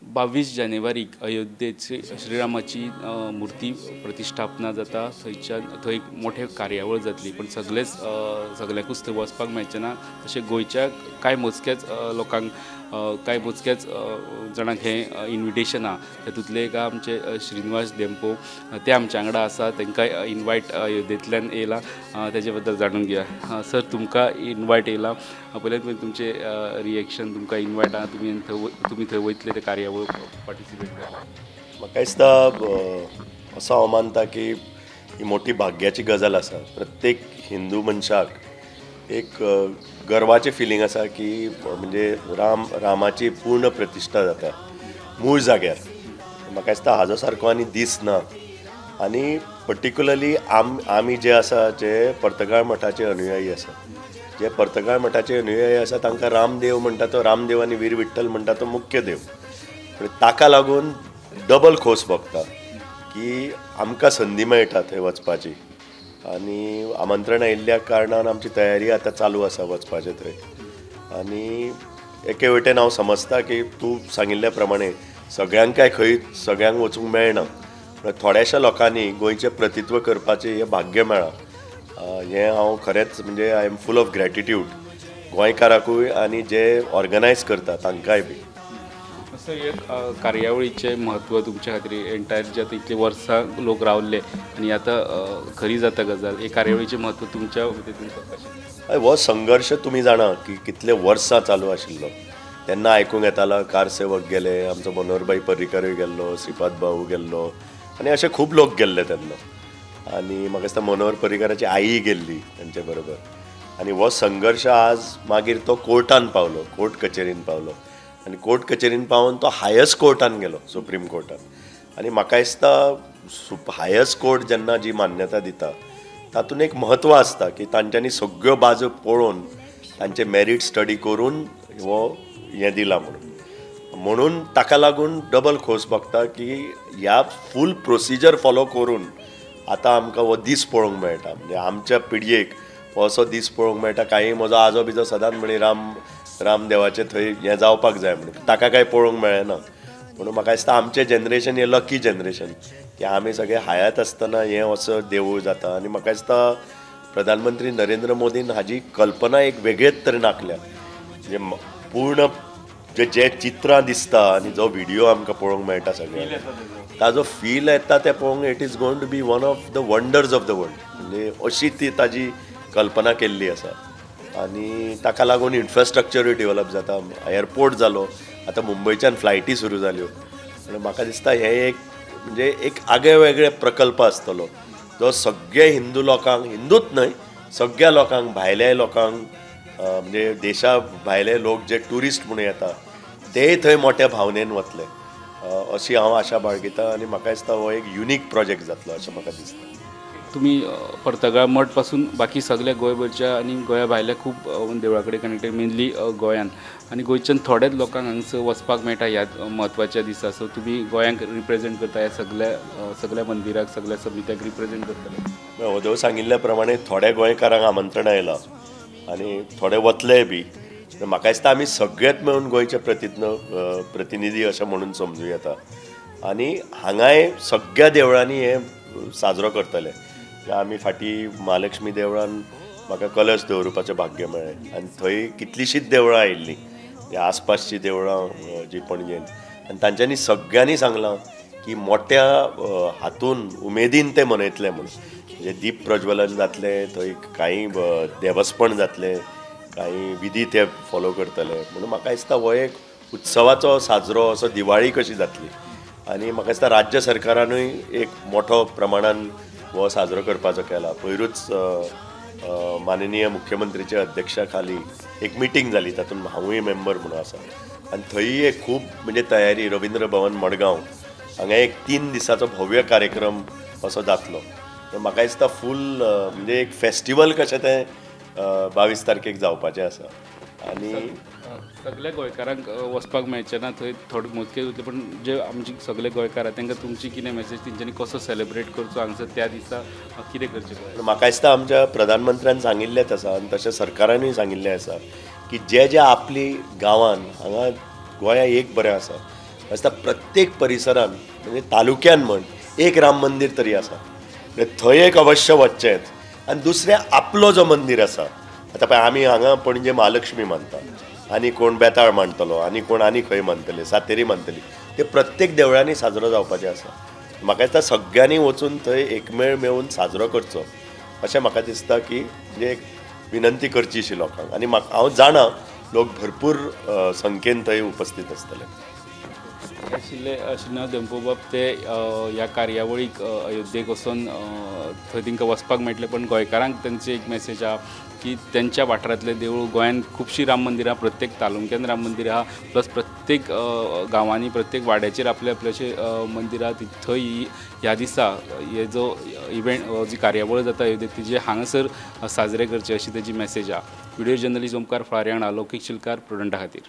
22 जानेवारीक अयोध्येत श्रीरामाची मूर्ती प्रतिष्ठापना जाता. थंयच्यान थंय एक मोठे कार्यावळ जातली, पण सगळेच सगळ्याकूच थंय वचपाक मेळचें ना. तशें गोंयच्या कांय मोजक्याच लोकांक, कांय मोजक्याच जाणांक हें इन्विटेशन आहा. तातूंतले एक आमचे श्रीनिवास धेंपो, ते आमच्या वांगडा आसा. तांकां इनवायट अयोध्येंतल्यान येयला, तेजे बद्दल जाणून घेया. सर, तुमकां इनवायट येयला, पयल्यात पयलीं तुमचें रिएक्शन. तुमकां इनवायट आहा, तुमी थंय वयतले ते कार्यावळ पार्टिसिपेट करपाक? म्हाका दिसता असो हांव मानता की ही मोठी भाग्याची गजाल आसा. प्रत्येक हिंदू मनशाक एक गर्वाचें फिलींग आसा की म्हणजे रामाची पूर्ण प्रतिश्ठा जाता मूळ जाग्यार. म्हाका दिसता हाजो सारको आनी दीस ना. आनी पर्टिक्युलरली आमी जे आसा, जे पर्तगाळ मठाचे अनुयायी आसा, जे पर्तगाळ मठाचे अनुयायी आसा तांकां रामदेव म्हणटा तो रामदेव आनी वीर विठ्ठल म्हणटा तो मुख्य देव. ताका लागून डबल खोस भोगता की आमकां संदी मेळटा थंय वचपाची. आनी आमंत्रण आयिल्ल्या कारणान आमची तयारी आतां चालू आसा वचपाचें थंय. आनी एके वटेन हांव समजता की तूं सांगिल्ल्या प्रमाणे सगळ्यांक काय खंय सगळ्यांक वचूंक मेळना, पूण थोड्याशा लोकांनी गोंयचें प्रतित्व करपाचें हें भाग्य मेळ्ळां. हें हांव खरेंच म्हणजे I am full of gratitude गोंयकाराकूय आनी जे ऑर्गनायज करता तांकांय बी. सर, हे कार्यावळीचें म्हत्व तुमच्या खातीर एंटायर जे आतां इतलीं वर्सां लोक रावल्ले आनी आतां खरी जाता गजाल, हे कार्यावळीचें म्हत्व तुमच्या वतीन कशें? हो संघर्श तुमी जाणा की कितले वर्सां चालू आशिल्लो. तेन्ना आयकूंक येतालो कारसेवक गेले, आमचो मनोहरभाई पर्रीकारूय गेल्लो, श्रीपाद भाऊ गेल्लो आनी अशे खूब लोक गेल्ले तेन्ना. आनी म्हाका दिसता मनोहर पर्रीकाराची आई गेल्ली तांचे बरोबर. आनी हो संघर्श आज मागीर तो कोर्टान पावलो, कोर्ट कचेरीन पावलो. आनी कोर्ट कचेरीन पावून तो हायस्ट कोर्टान गेलो, सुप्रीम कोर्टान. आनी म्हाका दिसता हायस्ट कोर्ट जेन्ना जी मान्यता दिता तातूंत एक म्हत्व आसता की तांच्यांनी सगळ्यो बाजू पळोवन तांचे मेरीट स्टडी करून हो हें दिलां म्हणून. म्हणून ताका लागून डबल खोस भोगता की ह्या फूल प्रोसिजर फॉलो करून आतां आमकां हो दीस पळोवंक मेळटा. म्हणजे आमच्या पिळगेक हो असो दीस पळोवंक मेळटा. कांय म्हजो आजो बिजो सदांच म्हणी रामदेवाचें थंय हें जावपाक जाय म्हणून, ताका कांय पळोवंक मेळ्ळें ना. म्हणून म्हाका दिसता आमचें जनरेशन हें लकी जनरेशन की आमी सगळे हयात आसतना हें असो देवूळ जाता. आनी म्हाका दिसता प्रधानमंत्री नरेंद्र मोदीन हाजी कल्पना एक वेगळेच तरेन आंखल्या. म्हणजे पूर्ण जे चित्रां दिसता आनी जो व्हिडियो आमकां पळोवंक मेळटा सगळ्यांक ताजो फील येता तें पळोवंक it is going to be one of the wonders of the world. म्हणजे अशी ती ताजी कल्पना केल्ली आसा. आनी ताका लागून इन्फ्रास्ट्रक्चरूय डेवलप जाता, एअरपोर्ट जालो, आतां मुंबयच्यान फ्लायटी सुरू जाल्यो. आनी म्हाका दिसता हें एक म्हणजे एक आगळे वेगळे प्रकल्प आसतलो जो सगळे हिंदू लोकांक, हिंदूच न्हय सगळ्या लोकांक, भायल्या लोकांक, म्हणजे देशा भायले लोक जे ट्युरिस्ट म्हणून येता तेय थंय मोठ्या भावनेन वतले अशी हांव आशा बाळगिता. आनी म्हाका दिसता हो एक युनीक प्रोजेक्ट जातलो अशें म्हाका दिसता. तुमी पर्तगाळ मठ पासून बाकी सगल्या गोंयभरच्या आनी गोंया भायल्या खूब देवळा कडेन कनेक्टेड, मेनली गोंयान. आनी गोंयच्यान थोड्याच लोकांक हांगसर वचपाक मेळटा ह्या म्हत्वाच्या दिसा. सो तुमी गोंयांक रिप्रेजेंट करता, ह्या सगळ्या मंदिराक, सगळ्या समित्याक रिप्रेजेंट करतले. वधव सांगिल्ल्या प्रमाणे थोड्या गोंयकारांक आमंत्रण आयलां आनी थोडे वतलेय बी. म्हाका दिसता आमी सगळेच मेळून गोंयचे प्रतिनिधी अशें म्हणून समजूं येता. आनी हांगाय सगळ्या देवळांनी हें साजरो करतले. आमी फाटीं महालक्ष्मी देवळान म्हाका कलश दवरुपाचें भाग्य मेळ्ळें आनी थंय कितलींशींच देवळां आयिल्लीं, आसपासचीं देवळां जी पणजेन, आनी तांच्यांनी सगळ्यांनी सांगलां की मोठ्या हातून उमेदीन ते मनयतले म्हणून. म्हणजे दीप प्रज्वलन जातलें, थंय कांय देवस्पण जातलें, कांय विधी ते फॉलो करतले. म्हणून म्हाका दिसता हो एक उत्सवाचो साजरो असो दिवाळी कशी जातली. आनी म्हाका दिसता राज्य सरकारानूय एक मोठो प्रमाणान हो साजरो करपाचो केला. पयरूच माननीय मुख्यमंत्रीच्या अध्यक्षा खाली एक मिटींग जाली, तातूंत हांवूय मेंबर म्हणून आसा. आनी थंय एक खूब म्हणजे तयारी, रविंद्र भवन मडगांव हांगा एक 3 दिसाचो भव्य कार्यक्रम असो जातलो. म्हाका दिसता फूल म्हणजे एक फेस्टिवल कशें तें 22 तारखेक जावपाचें आसा. आनी सगल्या गोंयकारांक वचपाक मेळचें ना थंय, थोडे मोजके उरतले, पण जे आमचे सगळे गोंयकार आहा तांकां तुमची कितें मेसेज, तेंच्यांनी कसो सेलिब्रेट करचो हांगसर त्या दिसा, कितें करचें पडलें? म्हाका दिसता आमच्या प्रधानमंत्र्यान सांगिल्लेंच आसा आनी तशें सरकारानूय सांगिल्लें आसा की जे जे आपली गांवान हांगा गोंया एक बरें आसा, आसता प्रत्येक परिसरान म्हणजे तालुक्यान म्हण एक राम मंदीर तरी आसा, थंय एक अवश्य वचचेंच. आनी दुसरें आपलो जो मंदीर आसा, आतां पळय आमी हांगा पणजे महालक्ष्मी मानता, आनी कोण बेताळ मानतलो, आनी कोण आनी खंय मानतले, सातेरी मानतली, ते प्रत्येक देवळांनी साजरो जावपाचें आसा. म्हाका दिसता सगळ्यांनी वचून थंय एकमेळ मेळून साजरो करचो अशें म्हाका दिसता की म्हणजे एक विनंती करची अशी लोकांक. आनी म्हाका हांव जाणा लोक भरपूर संख्येन थंय उपस्थित आसतले. आशिल्ले श्रीनाथ धेंपोबाब ते ह्या कार्यावळीक अयोध्येक वचून थंय तांकां वचपाक मेळटलें, पण गोंयकारांक तांची एक मॅसेज आहा की त्यांच्या वाठारांतलें देवूळ, गोंयांत खुबशीं राम मंदिरां, प्रत्येक तालुक्यान राम मंदिर आहा, प्लस प्रत्येक गांवांनी प्रत्येक वाड्याचेर आपले आपल्याचे मंदिर आहा. थंय ह्या दिसा हे जो इव्हेंट जी कार्यावळ जाता अयोध्येत तिजे हांगासर साजरे करचे अशी तेजी मॅसेज आहा. व्हिडिओ जर्नलिस्ट ओमकार फळारी हांगा लौकीक शिलकार प्रुडंटा खातीर.